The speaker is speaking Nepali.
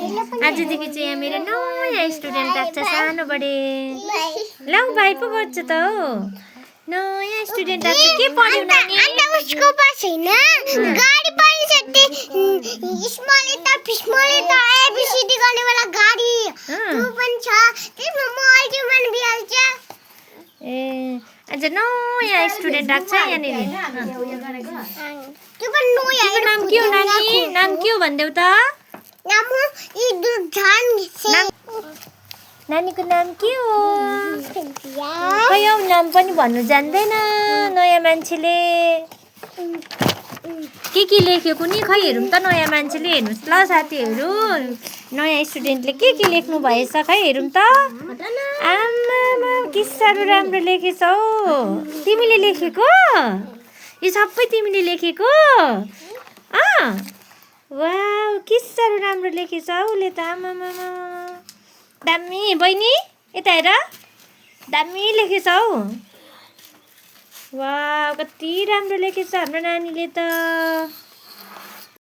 आजदेखि चाहिँ यहाँ मेरो नयाँ स्टुडेन्ट आएको छ सानो बडे ल भाइ पो गर्छ त हो नयाँ स्टुडेन्ट आएको छ के पढ्यौ नानी अन्त उसको पास हैन गाडी पनि छ small letter small letter A B C D गर्ने वाला गाडी त्यो पनि छ त्यसमा म अहिले मन बिहाल्छ ए आज नयाँ स्टुडेन्ट आएको छ यहाँनिर त्यो पनि नयाँ तिम्रो नाम के हो नानी नाम के हो भन्देऊ त नाम नानीको नाम के हो खै औ नाम पनि भन्नु जान्दैन नयाँ मान्छेले के लेखेको नि खै हेरौँ त नयाँ मान्छेले हेर्नुहोस् ल साथीहरू नयाँ स्टुडेन्टले के लेख्नु भएछ खै हेरौँ त आमा के साह्रो राम्रो लेखेछौ तिमीले लेखेको यो सबै तिमीले लेखेको वाउ के साह्रो राम्रो लेखेछौ उसले त आमामा दामी बहिनी यता हेर दामी लेखेछौ वाउ कति राम्रो लेखेछ हाम्रो नानीले त